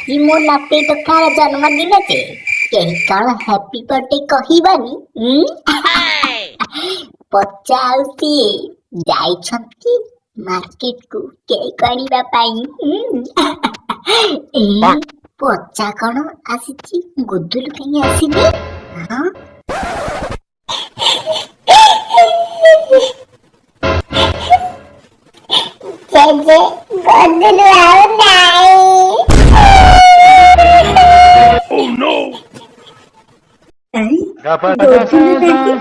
ଆଜି ମୋ ନାତି ଟୋକାର ଜନ୍ମଦିନ ଯେ କେହି କଣ ହ୍ୟାପି ବର୍ଥଡେ କହିବନି ଉଁ? ପଚା ଆଉ ସିଏ ଯାଇଛନ୍ତି ମାର୍କେଟକୁ କେକ୍ ଆଣିବା ପାଇଁ ଉଁ? ଏ, ପଚା କଣ ଆସିଛି? ଗୁଦୁଲୁ କାହିଁ ଆସିନି? ହଁ। ଜେଜେ, ଗଦୁଲୁ ଆଉ ନାହିଁ। Oh no! ଏଇ, ଗୁଦୁଲୁ ନାହିଁ।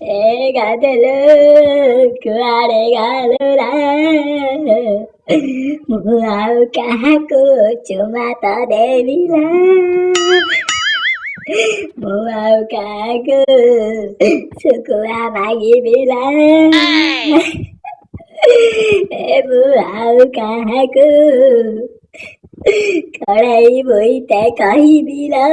ଏ ଗାଧେଲୁ, କୁଆଡେ ଗଲୁ ରେ? ମୁଁ ଆଉ କାହାକୁ ଚୁମା ତ ଦେବି ନା? ମୁଁ ଆଉ କାହାକୁ ଶୁଖୁଆ ମାଗିବି ନା? ଏ, ମୁଁ ଆଉ କାହାକୁ କଡ଼େଇ ବୋଇତେ କହିବି ନା?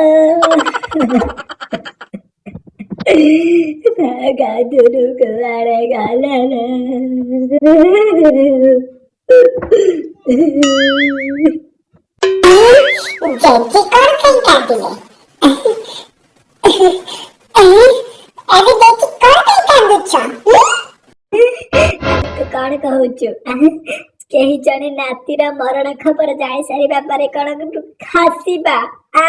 ଗାଧୁରୁ କୁଆଡେ ଗଲା ନା? ଜେଜେ କଣ ପାଇଁ କାନ୍ଦିଲେ? ଆରେ ଜେଜେ, କଣ ପାଇଁ କାନ୍ଦୁଛ? ତୁ କଣ କହୁଛୁ? କେହି ଜଣେ ନାତିର ମରଣ ଖବର ଜାଣି ସାରିବା ପରେ କଣ ହସିବା ଆ?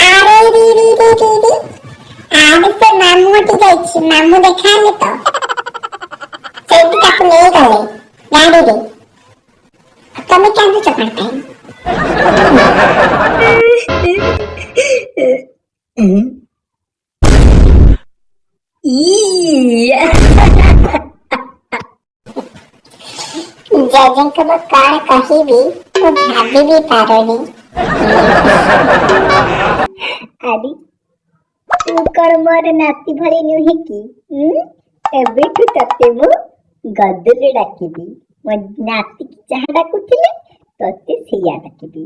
ଆରେ ରି ରି ରି ରି ରି, ଆରେ ସେ ମାମୁଁ ଘଟି ଯାଇଛି। ମାମୁଁ ଦେଖା ହେଲେ ତ ସେଇଠି ତାକୁ ନେଇଗଲେ ଗାଡିରେ। ତମେ କାନ୍ଦୁଛ କଣ ପାଇଁ? ଇ। ଜେଜେଙ୍କୁ ମୁଁ କଣ କହିବି, ମୁଁ ଭାବି ବି ପାରୁନି। ଆରେ, ତୁ କଣ ମୋର ନାତି ଭଳି ନୁହେଁ କି ଉଁ? ଏବେଠୁ ତତେ ମୁଁ ଗଦୁଲୁ ଡାକିବି। ମୋ ନାତିକି ଯାହା ଡାକୁଥିଲେ, ତତେ ସେଇଆ ଡାକିବି।